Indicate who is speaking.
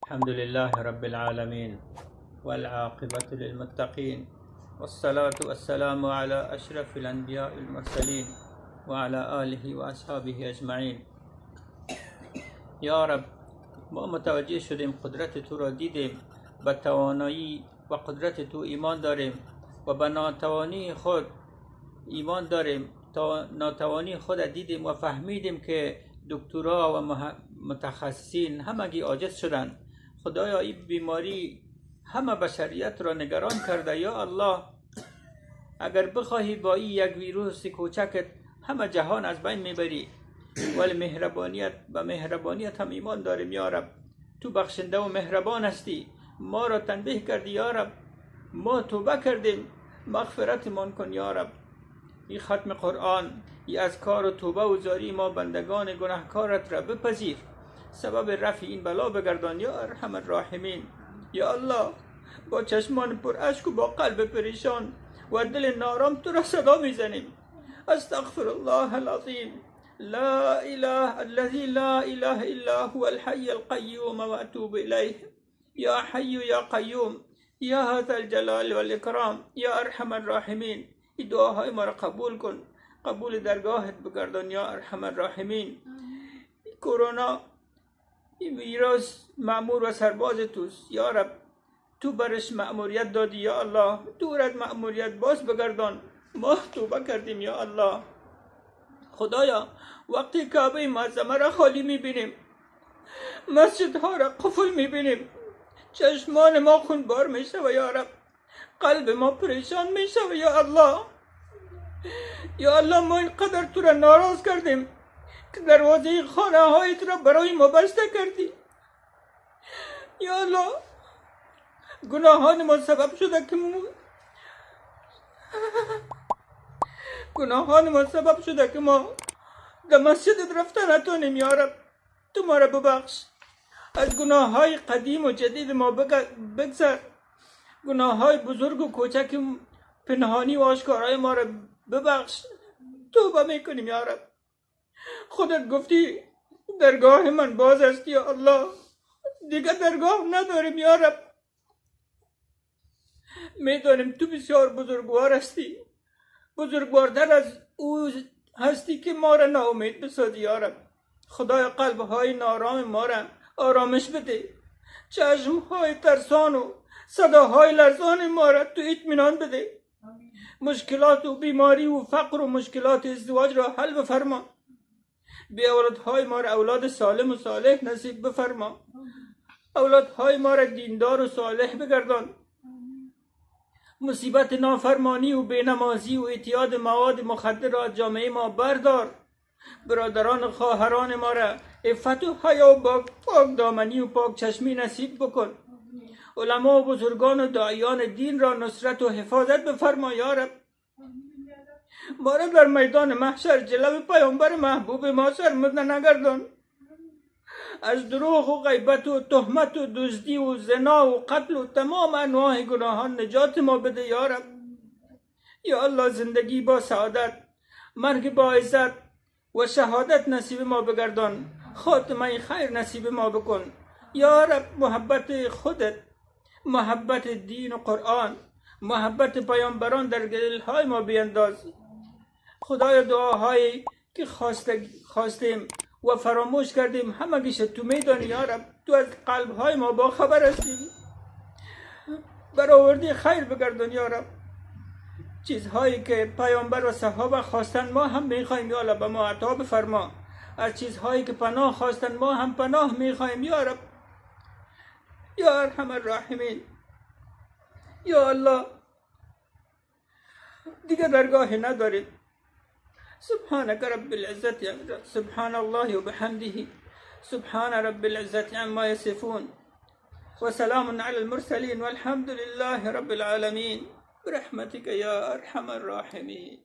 Speaker 1: الحمد لله رب العالمين والعاقبة للمتقين والصلاة والسلام على أشرف الأنبياء المرسلين وعلى آله وأصحابه أجمعين. یا رب، ما متوجه شدیم، قدرت تو را دیدیم، به توانایی و قدرت تو ایمان داریم و به ناتوانی خود ایمان داریم. تا ناتوانی خود دیدیم و فهمیدیم که دکترا و متخصصین همگی عاجز شدند. خدایا، این بیماری همه بشریت را نگران کرده. یا الله، اگر بخواهی با این یک ویروس کوچکت همه جهان از بین میبری، ولی مهربانیت، به مهربانیت هم ایمان داریم. یا رب، تو بخشنده و مهربان هستی. ما را تنبیه کردی یا رب، ما توبه کردیم، مغفرتمان کن یا رب. این ختم قرآن، ای اذکار و توبه و زاری ما بندگان گناهکارت را بپذیر، سبب رفع این بلا بگردان یا ارحم الراحمین. یا الله، با چشمان پر اشک و با قلب پریشان و دل نارام تو را صدا میزنیم. استغفر الله العظیم لا اله الذي لا اله الا هو الحي القيوم واتوب الیه. یا حی یا قیوم، یا ذا الجلال والاکرام، یا ارحم الراحمین، این دعاهای ما را قبول کن، قبول درگاهت بگردان یا ارحم الراحمین. کرونا، این ویروس مأمور و سرباز توست یا رب. تو برش مأموریت دادی یا الله، تو رد مأموریت باز بگردان. ما توبه کردیم یا الله. خدایا، وقتی کعبه معظمه را خالی میبینیم، مسجدها را قفل میبینیم، چشمان ما خونبار میشه و یا رب، قلب ما پریشان میشه و یا الله، یا الله، ما اینقدر تو را ناراض کردیم که دروازه خانه هایت را برای ما بسته کردی. یا الله، گناهان ما سبب شده که ما گناهان ما سبب شده که ما در مسجد رفته نتونیم. یا رب، تو ما را ببخش، از گناه های قدیم و جدید ما بگذر، گناه های بزرگ و کوچک، پنهانی و آشکارای ما را ببخش. توبه میکنیم یا رب. خودت گفتی درگاه من باز است. یا الله، دیگه درگاه نداریم یا رب. میدانیم تو بسیار بزرگوار هستی، بزرگوارتر از او هستی که ما را ناامید بسازی. یا رب، خدای، قلب های نارام ما را آرامش بده، چشم های ترسان و صداهای لرزان ما را تو اطمینان بده. مشکلات و بیماری و فقر و مشکلات ازدواج را حل بفرما. بی اولادهای ما را اولاد سالم و صالح نصیب بفرما. اولادهای ما را دیندار و صالح بگردان. مصیبت نافرمانی و بینمازی و اعتیاد مواد مخدر را از جامعه ما بردار. برادران و خواهران ما را عفت و حیا و پاک دامنی و پاک چشمی نصیب بکن. علما و بزرگان و داعیان دین را نصرت و حفاظت بفرما. یا رب، ما را در میدان محشر جلو پیامبر محبوب ما شرمنده نگردان. از دروغ و غیبت و تهمت و دزدی و زنا و قتل و تمام انواع گناهان نجات ما بده یا رب. یا الله، زندگی با سعادت، مرگ با عزت و شهادت نصیب ما بگردان. خاتمه خیر نصیب ما بکن یا رب. محبت خودت، محبت دین و قرآن، محبت پیامبران در دلهای ما بینداز. خدای، دعاهایی که خواستیم و فراموش کردیم، همگیش تو میدانی یا رب. تو از قلب های ما با خبر هستی. برآوردی خیر بگردان یا رب. چیزهایی که پیامبر و صحابه خواستن، ما هم میخوایم. یا الله، به ما عطا بفرما. از چیزهایی که پناه خواستن، ما هم پناه میخوایم یا رب، یا ارحم الراحمین. یا الله، دیگه درگاه نداریم. سبحانك رب العزة، سبحان الله وبحمده، سبحان رب العزة عما يصفون، وسلام على المرسلين، والحمد لله رب العالمين. برحمتك يا أرحم الراحمين.